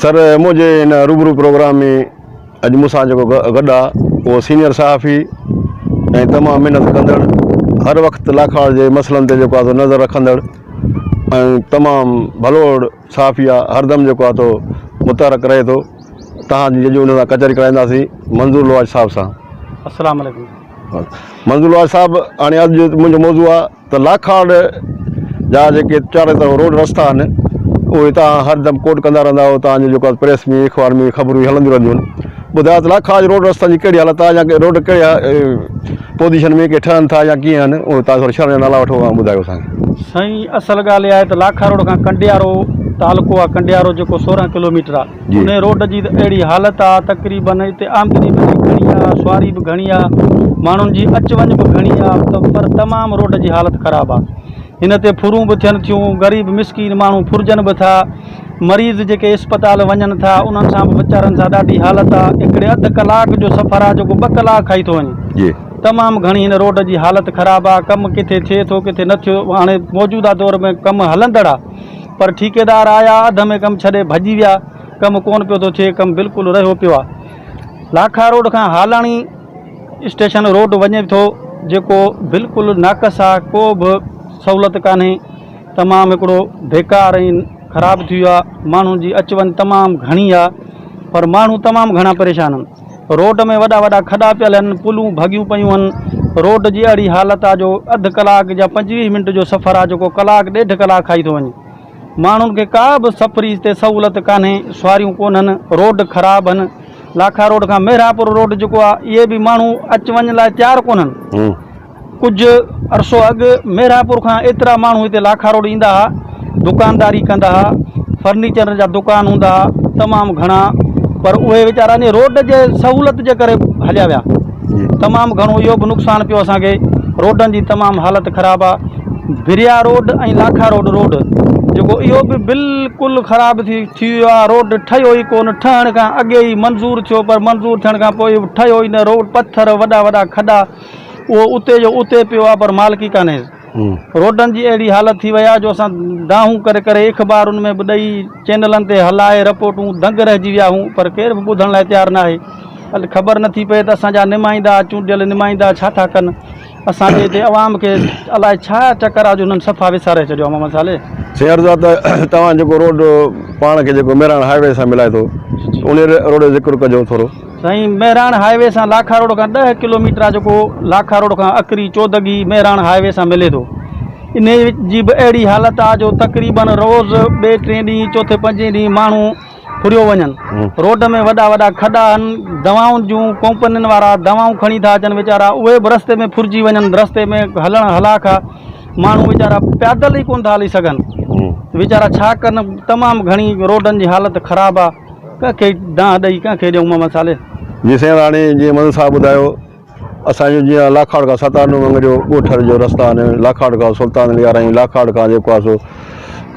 سر منهنجي هن روبرو پروگرام ۾ اڄ مون سان جيڪو گڏ آ اهو سينئر صحافي ۽ تمام محنت ڪندڙ هر وقت لاکاڙ جي مسئلن تي جيڪو آ سو نظر رکندڙ ۽ تمام ڀلوڙ صحافي آ هردم جيڪو آ سو متحرڪ رهي ٿو تهان جي اڄ ان سان ڪچهري ڪرائينداسين منظور لواج صاحب سان. السلام عليڪم. منظور لواج صاحب هاڻي اڄ منهنجو موضوع آ ته لاکاڙ جا جيڪي چارئي طرف روڊ رستا آهن اهي توهان هر دم ڪوٽ ڪندا رهندا آهيو توهان جو جيڪو آهي پريس ۾ اخبار ۾ خبرون هلنديون رهنديون آهن ٻڌايو ته لاکاڙ جي روڊ رستن جي ڪهڙي حالت آهي يا روڊ ڪهڙي پوزيشن ۾ ڪي ٺهن ٿا يا ڪيئن آهن اهو توهان ٿورو شهر جا نالا وٺو ۽ ٻڌايو اسان کي. سائين اصل ڳالهه اها آهي ته لاکا روڊ کان ڪنڊيارو تعلقو آهي ڪنڊيارو جيڪو 16 ڪلوميٽر آهي انهي روڊ جي ته اهڙي حالت آ تقريبن اتي آمدني به گهڻي آ سواري به گهڻي آ ماڻهن جي اچ وڃ به گهڻي آ ته پر تمام روڊ جي حالت خراب آ هن تي ڦرون به ٿين ٿيون غريب مسڪين ماڻهو ڦرجن به ٿا مريض جيڪي اسپتال وڃن ٿا انهن سان به ويچارن سان ڏاڍي حالت آ هڪڙي اڌ ڪلاڪ جو سفر آ جيڪو ٻه ڪلاڪ کائي ٿو وڃي تمام گهڻي هن روڊ جي حالت خراب آ ڪم ڪٿي ٿئي ٿو ڪٿي نه ٿيو هاڻي موجوده دور ۾ ڪم هلندڙ آ پر ٺيڪيدار آيا اڌ ۾ ڪم ڇڏي ڀڄي ويا ڪم ڪون پيو ٿو ٿئي ڪم بلڪل رهيو پيو آ لاکا روڊ کان هالاڻي اسٽيشن روڊ وڃي ٿو جيڪو بلڪل ناقص آ ڪو به سهولت ڪانهي تمام هڪڙو بيڪار ۽ خراب ٿي ويو آ ماڻهن جي اچ وڃ تمام گهڻي آ پر ماڻهو تمام گهڻا پريشان آهن روڊ ۾ وڏا وڏا کڏا پيل آهن، پلون ڀڳيون پيون آهن، روڊ جي اهڙي حالت آهي جو اڌ ڪلاڪ يا 25 منٽ جو سفر آهي جيڪو ڪلاڪ ڏيڍ ڪلاڪ کائي ٿو وڃي. ماڻهن کي ڪا به سفري تي سهولت ڪانهي، سواريون ڪونهن، روڊ خراب آهن، لاکا روڊ کان مهراپور روڊ جيڪو آهي اهي به ماڻهو اچ وڃ لاء تيار ڪونهن. ڪجهه عرصو اڳ ميرانپور کان ايترا ماڻهو هتي لاکا روڊ ايندا ها، دڪانداري ڪندا ها، فرنيچر جا دڪان هوندا ها تمام گهڻا پر اهي ويچارا انهي روڊ جي سهولت جي ڪري هليا ويا. تمام گهڻو اهو به نقصان پيو اسان کي روڊن جي تمام حالت خراب آ. ڀريا روڊ ۽ لاکا روڊ روڊ جيڪو اهو به بلڪل خراب ٿي ٿي ويو آ روڊ ٺهيو ئي ڪونه ٺهڻ کان اڳي ئي منظور ٿيو پر منظور ٿيڻ کان پوء ٺهيو ئي نه روڊ پٿر وڏا وڏا کڏا اهو اتي جو اتي پيو آهي پر مالڪي ڪانهيس. روڊن جي اهڙي حالت ٿي وئي آهي جو اسان دانهون ڪري ڪري اخبارن ۾ به ڏئي چينلن تي هلائي رپورٽون دنگ رهجي ويا آهيون پر ڪير به ٻڌڻ لاء تيار ناهي. خبر نٿي پئي ته اسان جا نمائندا چونڊيل نمائندا ڇا ٿا ڪن. اسان جي هتي عوام کي الائي ڇا چڪر آهي جو هنن صفا وساري ڇڏيو آهي محمد صالح. سائين عرض آهي ته توهان جيڪو روڊ پاڻ کي جيڪو مهراڻ هاء وي سان ملائي ٿو انهي روڊ جو ذڪر ڪجو ٿورو. سائين مهراڻ هاء وي سان لاکا روڊ کان 10 ڪلوميٽر آ جيڪو لاکا روڊ کان اڪري چودڳي مهراڻ هاء وي سان ملي ٿو انهي جي به اهڙي حالت آ جو تقريبن روز ٻئي ٽئين ڏينهن چوٿين پنجين ڏينهن ماڻهو ڦريو وڃن روڊ ۾ وڏا وڏا کڏا آهن دوائن جون ڪمپنين وارا دوائون کڻي ٿا اچن ويچارا اهي به رستي ۾ ڦرجي وڃن رستي ۾ هلڻ هلاک آ ماڻهو ويچارا پيادل ئي ڪونه ٿا هلي سگهن ويچارا ڇا ڪن تمام گهڻي روڊن جي حالت خراب آ ڪنهن کي دانهن ڏئي ڪنهن کي ڏيون محمد صالح. جي سائين راڻي جيئن منظور صاحب ٻڌايو اسان جو جيئن لاکاڙ کان ستارنو ونگ جو ڳوٺ جو رستا آهن لاکاڙ کان سلطان علي آرائين لاکاڙ کان جيڪو آهي سو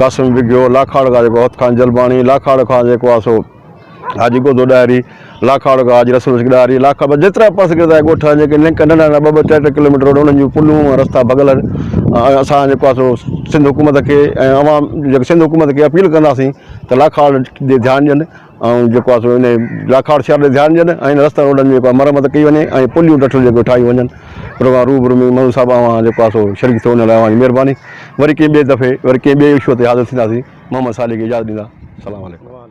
قاسم وگهيو لاکاڙ کان جيڪو هٿ خان جلباڻي لاکاڙ کان جيڪو آهي سو حاجي گودو ڏاهري لاکاڙ کان حاجي رسول بخش ڏاهري لاکاڙ بس جيترا پسگرد آهي ڳوٺ آهن جيڪي لنڪ ننڍا ننڍا ٻه ٻه ٽي ٽي ڪلوميٽر روڊ انهن جون پلون ۽ رستا ڀڳل آهن اسان جيڪو آهي سو سنڌ حڪومت کي ۽ عوام جيڪي سنڌ حڪومت کي اپيل ڪنداسين ته لاکاڙ ڏي ڌيان ڏين ۽ جيڪو آهي سو ان لاکاڙ شهر ڏي ڌيان ڏين ۽ رستن روڊن جي جيڪو آهي مرمت ڪئي وڃي ۽ پليون ٽٺل جيڪو ٺاهيون وڃن پروگرام روبرو ۾ منظور صاحب اوهان جيڪو آهي سو شريڪ ٿيو ان لاء اوهان جي مهرباني وري ڪنهن ٻئي دفعي وري ڪنهن ٻئي اشو تي حاضر ٿينداسين محمد صالح کي اجازت ڏيندا سلام عليڪم.